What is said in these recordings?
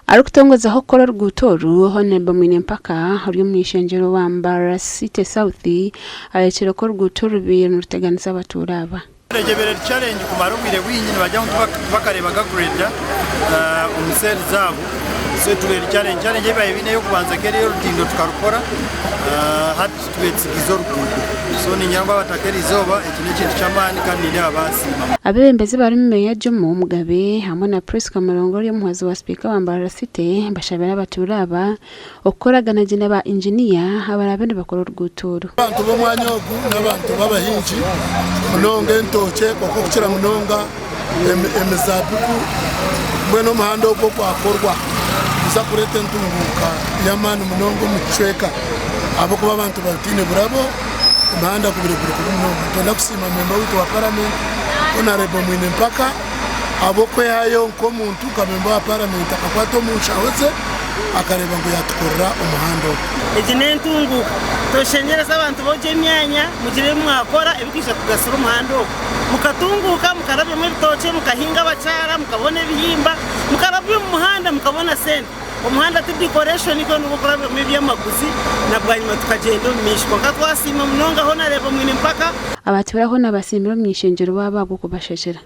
Arikutongozaho okukora oruguuto oru, Hon. Mwine Mpaka ori omuny'eishengyero wa Mbarara City South ayorekire oku oruguuto orubaire niruteganisa abatuura aba. Egi ebaire eri challenge kumara obwire bwingi nibagira ngu tibakareebaga grader omu seeri zaabo so etubaire eri challenge. Challenge ei babaire baine ey'okubanza ekaba eri ey'orutindo tukarukora hati twetsigize oruguudo so ningira ngu abataka eriizooba eki n'ekintu ky'amaani kandi nindeeba baasiima. Abeebembezi barimu Meeya Jomo Mugabe hamwe na Prisca Murongo ori omuhwezi wa sipiika wa Mbarara City bashabire abatuura aba okukoragana gye na ba inginiya abaraabe nibakora oruguuto oru. Abantu b'omwanya ogu n'abantu b'abahingi munonga entookye kwonka okukira munonga emizaabibu mbwenu omuhanda ogu ogwakorwa niguza kureeta entunguuka y'amaani munonga omu kicweka ahabw'okuba abantu bataine burabo omuhanda gubire guri kubi munonga. Nitwenda kusiima memba waitu wa paramenti Honarebo Mwine Mpaka ahabw'okwehayo nk'omuntu nka memba wa paramenti akakwata omu nshaho ze akareeba ngu yaatukorera omuhanda ogu. Egi n'entunguuka. Tweshengyereze abantu boogye emyanya mugire ebi mwakora ebirikwija kugasira omuhanda ogu. Mukatunguuka, mukarabyamu ebitookye, mukahinga abakyara, mukabona ebihimba, mukarabya omu muhanda mukabona sente. Omuhanda ti decoration gwona n'ogw'okurabyamu eby'amaguzi na bwanyima tukagyenda omu maisho. Kwonka twasiima munonga hoona reeba mwine mpaka. Abatuura hoona basiimire omuny'eishengyero waabo ahabw'okubashashira.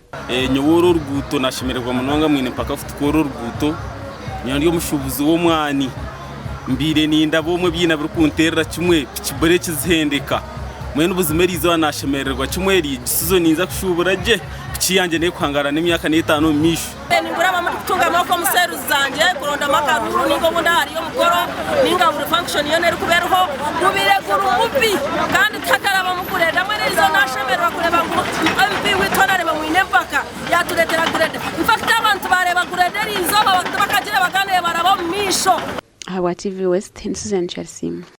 Nyowe oru oruguuto nashemererwa munonga mwine mpaka kutukora oruguuto. Nyowe ndi omushuubuzi w'omwani mbaire nindaba omu ebiina birikunteerera kimwe piki bureki zihendeka. Mbwenu buzima eriizooba nashemerererwa kimwe egi sizoni ninza kushuubura gye piki yangye n'ekuhangaara n'emyaka n'etaano omu maisho. Ningurabamu ndikutunga amaboko omu seeruzi zangye kurondamu akaruru ninga obundi ahariyo omukoro ninga buri function yoona erikuba eriho gubaire guri mubi kandi tihatarabamu gureda mbwenu erizooba nashemererwa kureeba ngu MP waitu Honourable Mwine Mpaka yatureetera gureda infact abantu bareeba gureda erizooba tibakagirebaga nebaraba omu maisho. Ahabwa TV West, ni Susan Kyarisiimwe.